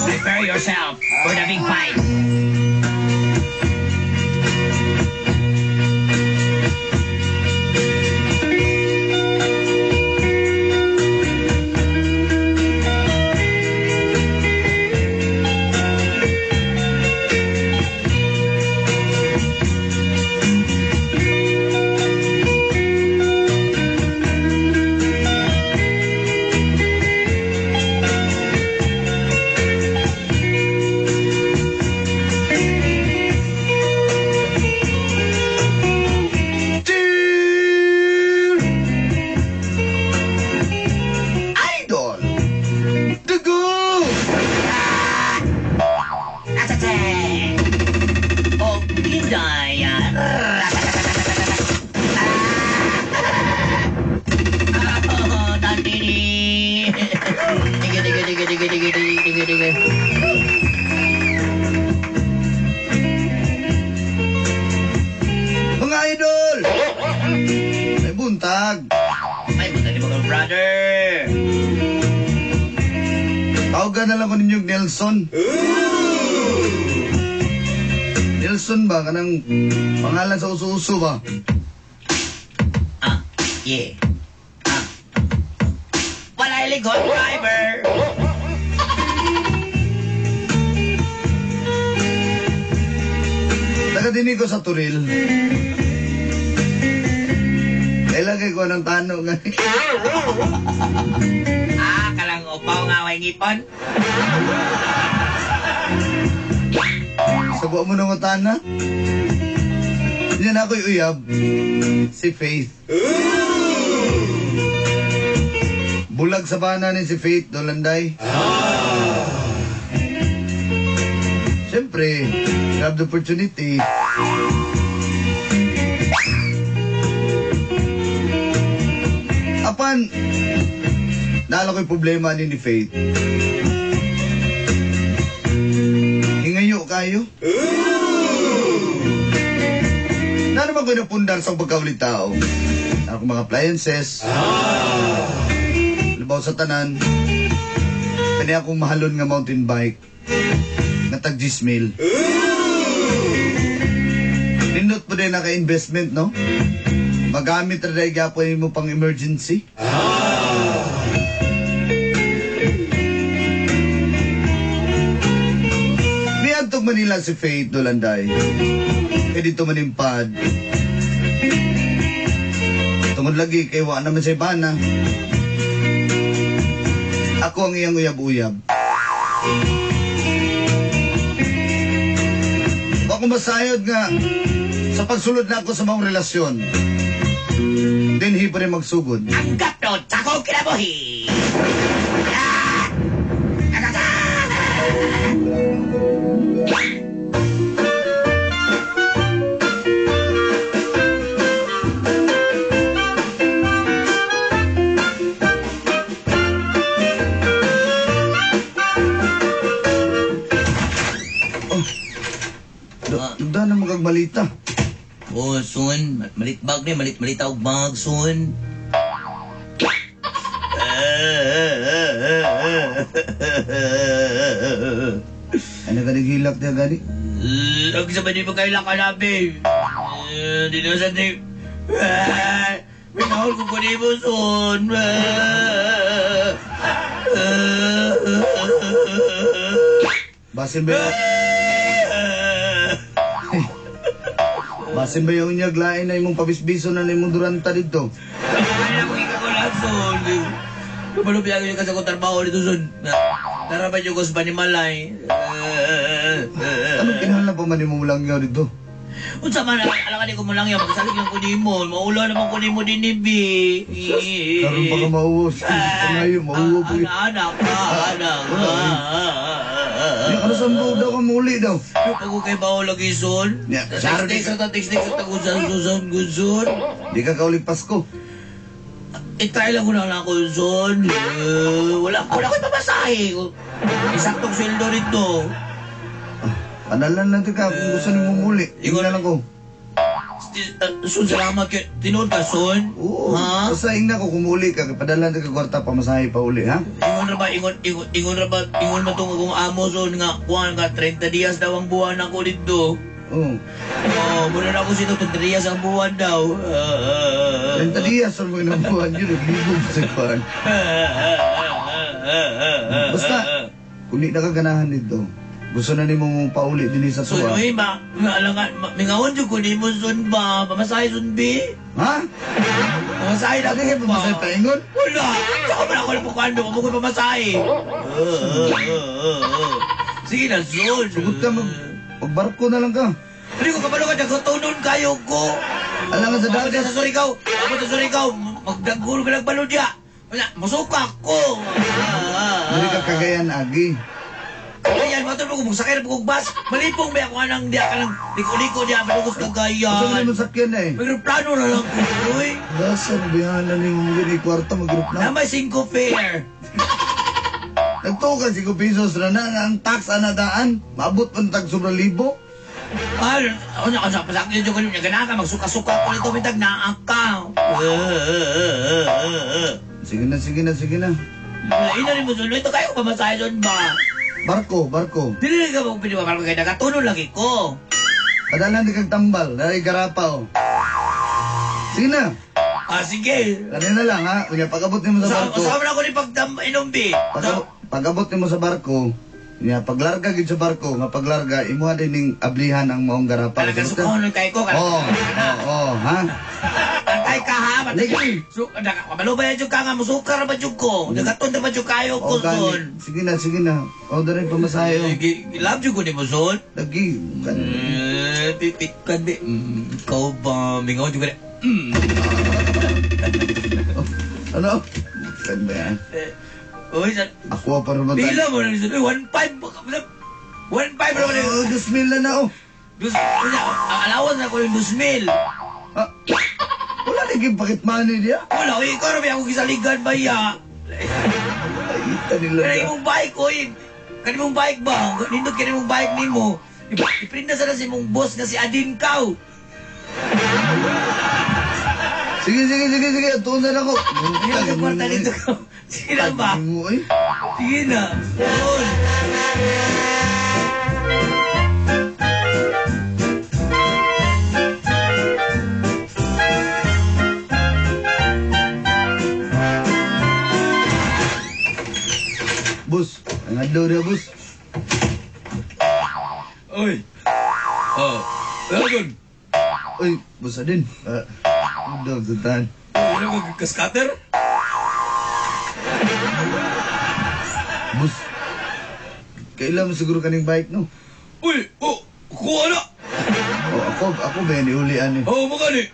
Prepare yourself for the big fight. Idol! Dugo! Atate! O Inday! Oh, Tantini! Tige, tige, tige, tige, tige, tige, tige, tige. Mga idol! May buntag. Ay, buntag ni mga brother! Tawagan na lang ko ninyo Nelson. Nelson ba? Kanang pangalan sa uso-uso ba? Ah, yeah. Ah. Walay likod, driver! Taga din ko sa Turil. Kailan ko ng tano nga. Ah, kalang upaw nga way ngipon. Sa buwa mo ng utana. Yan ako'y uyab. Si Faith. Bulag sa bana ni si Faith, Dolanday. Siyempre, grab the opportunity. Apan, naala ko'y problema ni Faith. Hingayo kayo. Na naman ko'y napundar sa pagkaulit tao. Akong mga appliances. Labaw sa tanan. Kani akong mahalon nga mountain bike. Nga tag Gismail. Nindot po din naka-investment, no? Magamit ra dahil gyapon mo pang emergency. Miadtog Manila si Faith Dolanday. Kay dito manimpad. Tungod lagi kay wa naman sa ibana. Ako ang iyang uyab-uyab. Wa ko masayod nga sa pagsulod na ako sa maong relasyon. Dinhi pa rin magsugod. Ang gapnod sa akong kinabuhi! Ah! Agata! Oh. Da na magagmalita. Oh, son, malit bag ni, malit malita og bag, son. Ano ka naghilak niya gani? Ang sabay di pa kayo lang kanabi. Di na sa di. May nahol ko kunin mo, son. Basin ba yung... Basin ba yung inyag lain na imong pabisbiso na imong duranta dito? Ay, ako ikakulang, son. Kumalupiyag yung kasi akong trabaho dito, son. Tara ba yung sa Panimalay? Anong kinahanglan pa man imo lang dito? Unsa man, alam ka di ko mo lang yan, magsalig lang ko nimo. Maula naman ko nimo din ni B. Karon pa ka mauwo. Pangayo, mauwo pa. Anak, anak, anak. Ya, ano sa daw ka muli daw? Yung pag kay bawo lagi, son. Ya, saro di Text sa text sa tagusan, Susan, Gusun. Di ka kauli Pasko. I-try lang ko na ako, son. Wala, wala ko'y pamasahe. Isaktong sweldo nito. Padalan lang ka kung gusto nimo muli. Ingon na lang ko. Son, salamat kay tinuod ka, Son. Oo. Ha? Basta ingna ko kumuli ka, padala ka kwarta pamasahe pa uli, ha? Ingon ra ba, ingon, ingon, ingon ra ba, ingon man tong akong amo, Son, nga, kuhan ka, 30 dias daw ang buwan ako dito. Oo. Oh, muna na ako sito, 30 dias ang buwan daw. 30 dias ang mga buwan yun, naglibog sa kwan. Basta, kung di na ka ganahan dito, gusto na nimo mong pauli din sa Son, tuwa. uy, ma, alangan, ma, mingaon jud ko nimo, Son, ba? Pamasahe, Son, bi? Ha? Pamasahe na Ano ko kayo ba? pamasahe paingon? Wala! Tsaka man ako na pukuan, mo ko pamasahe. Sige na, Son. Sugod ka, magbarko na lang ka. Hindi ko kabalo ka, nagkatunon kayo ko. Alam nga sa Abot dagat. sa Surigao, abot sa Surigao, magdagol ka nagbalo diya. Wala, musuka ko. Dili ka Cagayan, Agi. Ayan, matulog ko, magsakay na po kong bus. Malipong ba ako anang diya ka ng liko-liko diya, malugos Gusto mo Cagayan. naman sakyan na eh. May plano na lang ko, uy. Basta, mabihanan ni mo mga kwarta, mag-group na. Namay 5 fare. Nagtuo ka, 5 pesos na na, ang tax anadaan, maabot man tag sobra libo. Ah, ako na, ako pasakit yung kanina, gana ka, magsuka-suka ko nito, bitag naa ka. Sige na, sige na, sige na. Wala, ina rin mo, Son. Ito kayo pamasahe, Son, ba? Barko, barko. Dili ka mo pinipaparko kay nagatuno lagi ko. Padalan di kag tambal, dari garapa oh. Sige na. Ah, sige. Kanina lang ha, unya pag-abot nimo sa barko. Usama na ako ni pagdam inom, bi. Pag-abot nimo sa barko, unya paglarga gid sa barko, nga paglarga imuha din ning ablihan ang maong garapa. Talaga Sabot ka? sukaon kay ko. Oo, oo, ha? Antay ka ha. Lagi. So, kabalo ba yan ka nga, musuka ra ba jud ko? Nagaton ra ba jud kayo ko, Oh, gani. Son? Sige na, sige na. O, dari pamasahe oh. Love jud ko ni mo, Son. Lagi. Eh, pipit ka di. Ikaw ba? Mingaw jud ka di. Ano? Kan ba yan? Eh, uy, sa... Ako pa naman. Pila mo na, Son. Uy, 1.5. 1.5 naman yun. Oh, 2,000 na na oh. Dus, ang allowance na ko yung 2,000. Ah, wala na yung pocket money niya. Wala, uy, ikaw rin ako gisaligan ba ya? Ay, ita nila. Kaya imong bike, uy. Kani mong bike ba? Nindot kani mong bike nimo. Iprinda sa na si mong boss nga si Adin Kao. Sige, sige, sige, sige. Tuon na ako. Ayun, sa kwarta dito ka. Sige na ba? Mo, eh. Sige na. Yun. Bus, ang adlaw niya, bus. Uy. Oh. Lagon. Uy, bus adin. Ah, adlaw sa tan. Ano ka kaskater? Bus. Kailan mo siguro kaning bike, no? Uy, oh, kuha na. Oh, ako ba yan iulian eh. Oh, mo gani.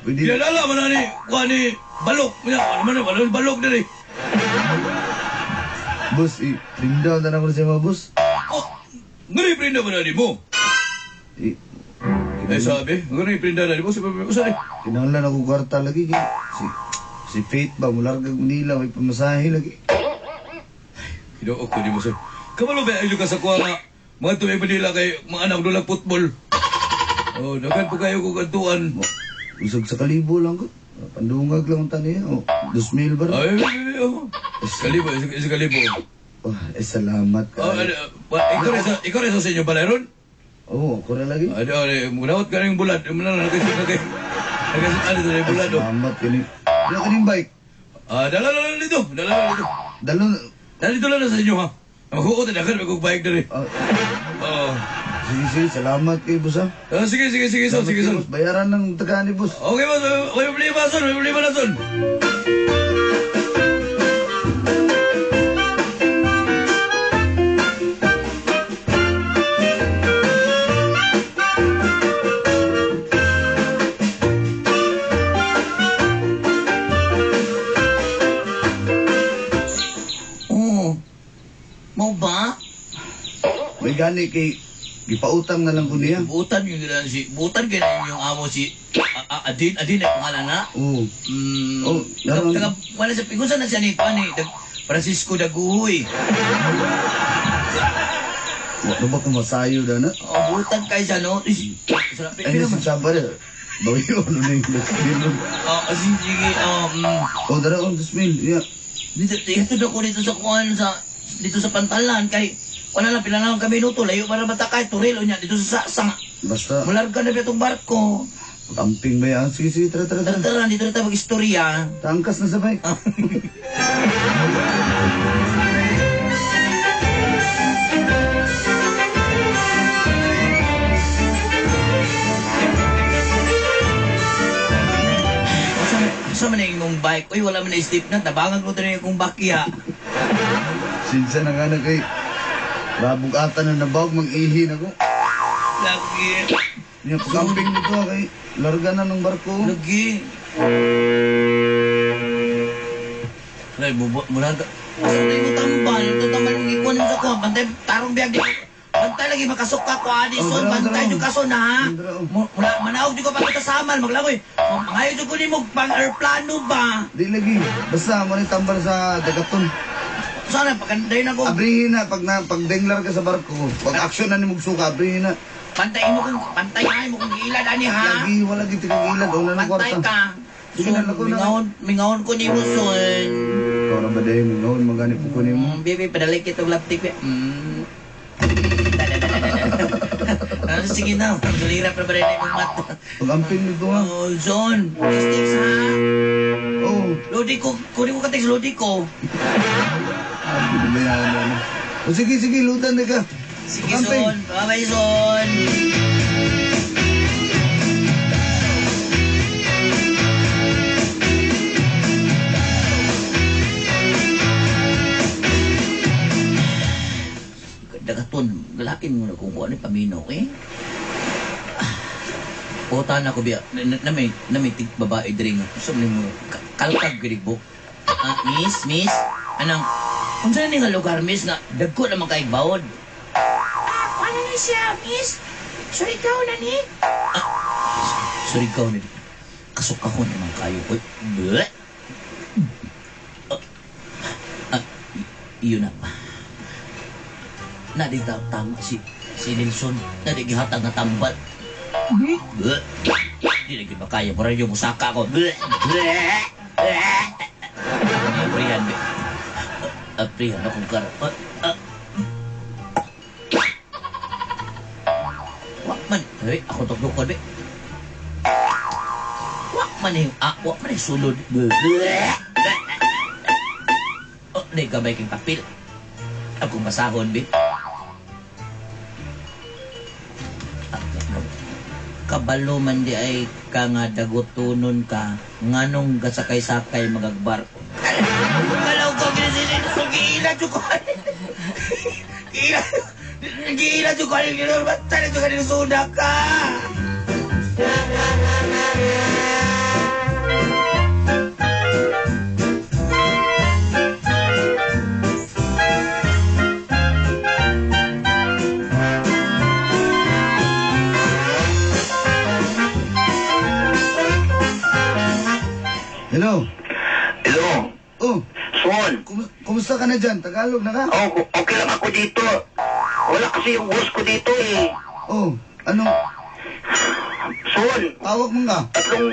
Pwede. Pinalala man na ni, kuha ni balok. Ano man balok, balok diri. Bus, i-ring down na ako sa mga bus. Oh, ngani prinda man na ni mo. I, Eh sabi, ngani prinda na ni mo sa usa ni. Kinahanglan ako kwarta lagi. Kay. Si Faith ba, mulargag Manila, may pamasahe lagi. Ginoo ko ni mo sir. Kabalo ba ayo ka sa kuha nga mga tumay Manila kay mga anak dulag football. Oh, daghan po kayo kog adtuan. Usag sa kalibo lang ko. Pandungag lang ang taniya. Oh, 2,000 ba? Ay, ay, ay, oh. Kalibo, isa kalibo. Oh, eh, salamat ka. Oh, ano, ikaw rin sa inyo balay ron? Oo, ako rin lagi. Ano, ano, munawat ka rin yung bulad. Muna na, nagkasi, ano ito, yung bulad, oh. Salamat kini. Wala kaning bike. Ah, dala na lang dito, dala na dito. Dalo. Dala dito lang na sa inyo, ha? Maghuot na, daghan, may bike dali. Ah, Oo. sige, sige, salamat kay boss ha. Ah, sige, sige, sige, son, Salamat sige, kay son. boss. Bayaran ng tagaan ni boss. Okay, boss, okay, problema, son, may problema na, son. Oo. Mau ba? May gani kay gipautang na lang ko niya. Butan yung gila si butan kay na yung amo si Adin Adin ay pangalan na. Oo. Oh, Oh, naroon. taga, wala sa pigusan na siya ni kuan ni Francisco Daguhoy. Wa na ba kung masayo na na? Oh, butan kay siya no. Is, sarap Ay, pila nasa man. samba rin. Bawiyo, ano na yung 2,000? Sige, Oh, dara, oh, 2,000. Yeah. Dito ako dito sa kuan sa dito sa pantalan kay wala lang pila lang kami minuto layo para matakay turil unya dito sa sasang. Basta, Mularga na itong barko. camping ba yan? Sige, sige, tara, tara, Tara tara. tara dito na tayo mag-istorya. Tangkas na sabay. Sa man imong bike? Uy, wala man na step na tabangan ko tayo kong bakya. Sinsa na nga na kay Rabugatan na nabawag, mag-ihi na ko. Lagi. Niya, pag-camping dito kay larga na ng barko. Lagi. Ay, bubo, mula ka. Asa tayo mo tambal? Ito tambal yung ikuan mo sa kuha. Bantay, tarong biyag di. Bantay lagi makasok ka ko, Adison. Oh, dara, Bantay dara. yung kaso na, ha? Dara, oh. Mula, manaog di ko pa kita samal. Maglangoy. Mangayo di ko ni mo pang airplano ba? Di lagi. Basta, mo ni tambal sa dagaton. Sana, pagkanday na ko. Abrihin na, pag, na, pag denglar ka sa barko, pag action na ni Mugsuka, abrihin na. Pantay mo kung, pantay ay mo kung giilad, ani, ha? Lagi, wala gid kang ilad, wala ng Pantay kwarta. ka. Sige na, Son, lako na. mingahon, mingahon ko ni mo, son. Ikaw na ba dahil, mingon, magani po ko nimo. Baby, padalik itong laptop. Ah, sige na, sulirap na ba rin imong mata? Pag-amping nito ha. Oh, John, text ha? Oh, Lodi ko, kunin ko ka text, Lodi ko. ah, binabayaan na. Oh, sige, sige, lutan na ka. Sige, Pag-amping. Son. Bye-bye, Son. Dagaton, galain mo na kung ano yung paminaw eh. Puta na ko biya, na may tig babae diri nga. Gusto mo kalkag gid bo. Ah, miss, miss, anang unsa ni nga lugar miss nga dagko naman kay bawod. Ah, ano ni siya, miss? Surigao na ni? Ah, Surigao ni. Kasok ako naman kayo. Uy, bleh. Ah, iyon na. Na di tama si Nelson. Na di gihatag nga tambal. Bleh. Di na gyud makaya. Mura yung musaka ko. Bleh. Bleh. Bleh. Aprihan, be. Aprihan akong kar. Wa man. Hey, ako tukdukon, be. Wa man yung, wa man yung sulod. Bleh. Oh, di ka ba yung papel? Akong masahon, be. Kabalo man di ay ka nga dagutunon ka nganong gasakay-sakay magagbarko. Kalaw ko ginisisin ko giila jud ko. Giila. Giila jud ko ani basta na jud ka suda ka. Hello. Hello, Oh, Swan. kumusta ka na dyan? Tagalog na ka? Oh, okay lang ako dito. Wala kasi yung boss ko dito eh. Oh, ano? Swan, Tawag mo nga.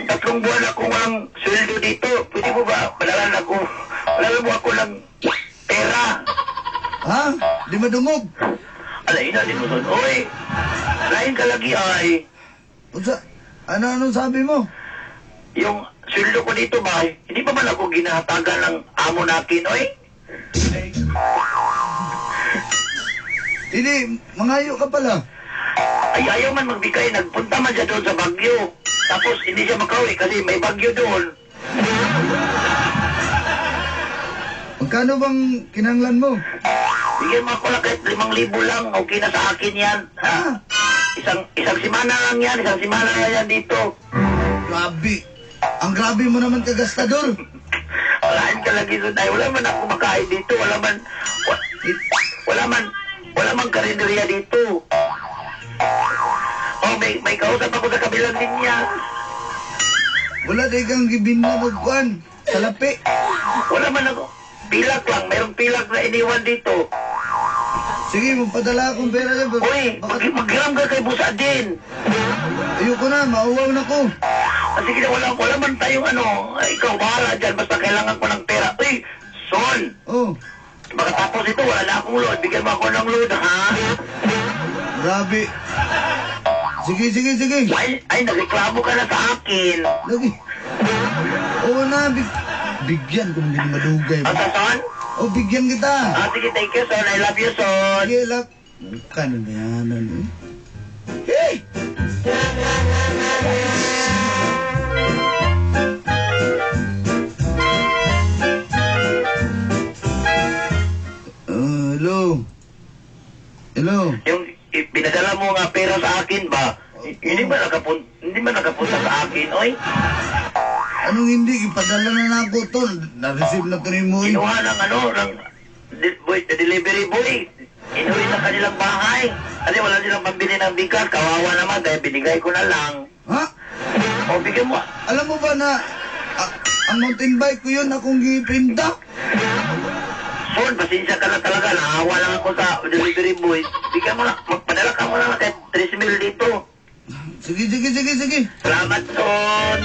tatlong buwan ako walang sweldo dito. Pwede mo ba padalan ako? Padalan mo ako ng pera. Ha? Di madungog. Alay na, di mo son. Oy, lain ka lagi ay. Unsa? Ano, anong sabi mo? Yung sweldo ko dito ba, hindi pa man ako ginahatagan ng amo nakin, oy? Hindi, mangayo ka pala. Ay, ayaw man magbigay. Nagpunta man siya doon sa Baguio. Tapos hindi siya makauwi kasi may bagyo doon. Magkano bang kinanglan mo? Bigyan mo ako lang kahit 5,000 lang. Okay na sa akin yan. Ha? Isang simana lang yan. Isang simana lang yan dito. Grabe. Ang grabe mo naman kagastador. Walain ka lagi doon. Ay, wala man ako makain dito. Wala man, wala man karinderya dito. Oh, may kausap ako sa kabilang linya. Wala di kang gibinla magkuan. Sa lapi. Wala man ako. Pilak lang. Mayroong pilak na iniwan dito. Sige, magpadala akong pera dyan. Uy, Baka, maghiram ka kay Busa din. ayoko na, mauwaw na ko. Ah, sige na, wala man tayong ano. Ay, ikaw, bahala dyan. Basta kailangan ko ng pera. Uy, Son, Oh, baka tapos ito, wala na akong load. Bigyan mo ako ng load, ha? grabe. Sige, sige, sige. Ay, nagreklamo ka na sa akin. Lagi. Oo na, bigyan kung hindi madugay. Asa, Son? Oh, bigyan kita. Ah, sige, thank you, Son. I love you, Son. Sige, love. Kano na yan, ano? Hey! Hello. Hello. Yung pinadala mo nga pera sa akin ba? Hindi ba nakapunta sa akin, oy? Anong hindi? Ipadala na na ako to. Na-receive na to ni mo. eh. Kinuha ng ano, ng boy, the delivery boy. Inuwi sa kanilang bahay. Kasi wala silang pambili ng bigas. Kawawa naman dahil binigay ko na lang. Ha? O, bigyan mo. Alam mo ba na ang mountain bike ko yun akong gipinda? Son, pasensya ka na talaga. Naawa lang ako sa delivery boy. Bigyan mo na. Magpadala ka mo na kahit 3 mil dito. Sige, sige, sige, sige. Salamat, Son.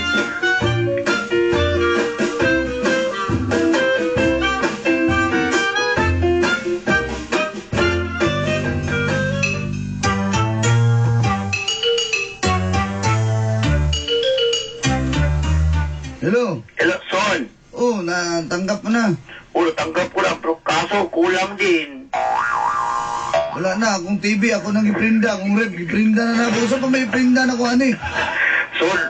Hello. Hello, Son. Oh, natanggap mo na. Ulo, tanggap ko lang, pero kaso kulang din. Wala na, akong TV, ako nang iprinda, akong rep, iprinda na na ako. Saan pa may iprinda na ko, ano eh? Son,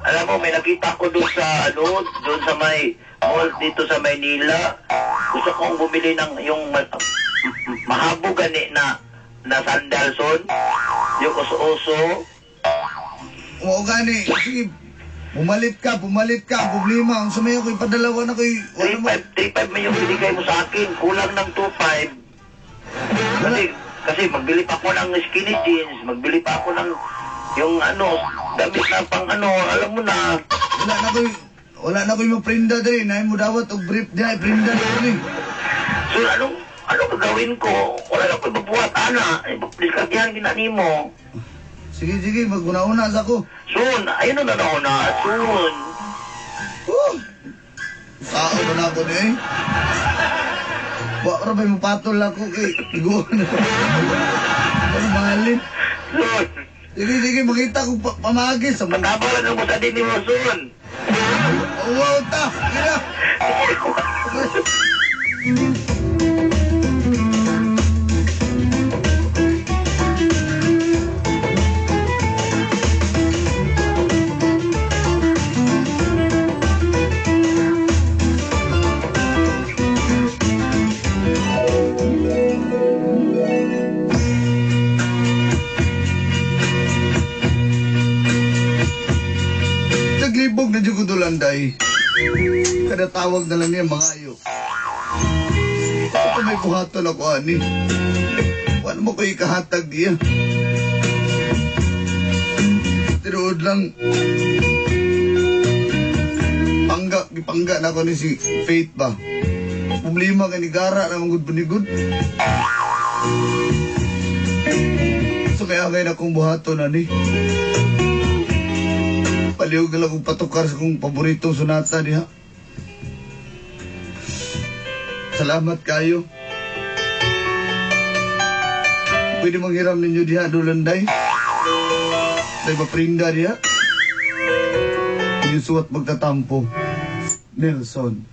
alam mo, may nakita ko doon sa, ano, doon sa may mall dito sa Maynila. Gusto kong bumili ng yung mahabo gani na sandal, Son. Yung uso-uso. Oo, gani. Sige, pumalit ka, pumalit ka. Ang problema, ang sumaya ko, ipadalawa na ko. Wala mo. 3.5, 3.5 may yung binigay mo sa akin. Kulang ng 2.5. Kasi magbili pa ako ng skinny jeans, magbili pa ako ng yung ano, damit na pang ano, alam mo na. Wala na ko'y maprinda diri. Naay mo dawat og brief diha, iprinda na ko ni. So, anong gagawin ko? Wala na ko'y mabuhat, ana. Diskartihan ginani mo. Sige, sige, maguna-una sa ko. Soon, ayun na na soon. Oh! Sao ba na ako ni eh? Wa ra ba'y mapatol ako kay iguan na. Ano mahalin? Soon, Sige, sige, makita ko pamagi sa mga... matapang lang mo sa din mo, soon. Oh, wow, ta! Sige na! Naglibog na dyan ko dulanday. Kada tawag na lang niya mga ayo. Ito may buhaton ako, ani. Wala mo ko ikahatag diya. Tinuod lang. Pangga, gipangga na ako ni si Faith ba. Problema ka ni Gara na manggod panigod. So kaya ngayon akong buhaton, ani. Palihog na lang kong patukar sa kong paboritong sonata diha. Salamat kayo. Pwede manghiram ninyo diha, Dulanday. Tayo maprinda diha. Yung suwat magtatampo. Nelson.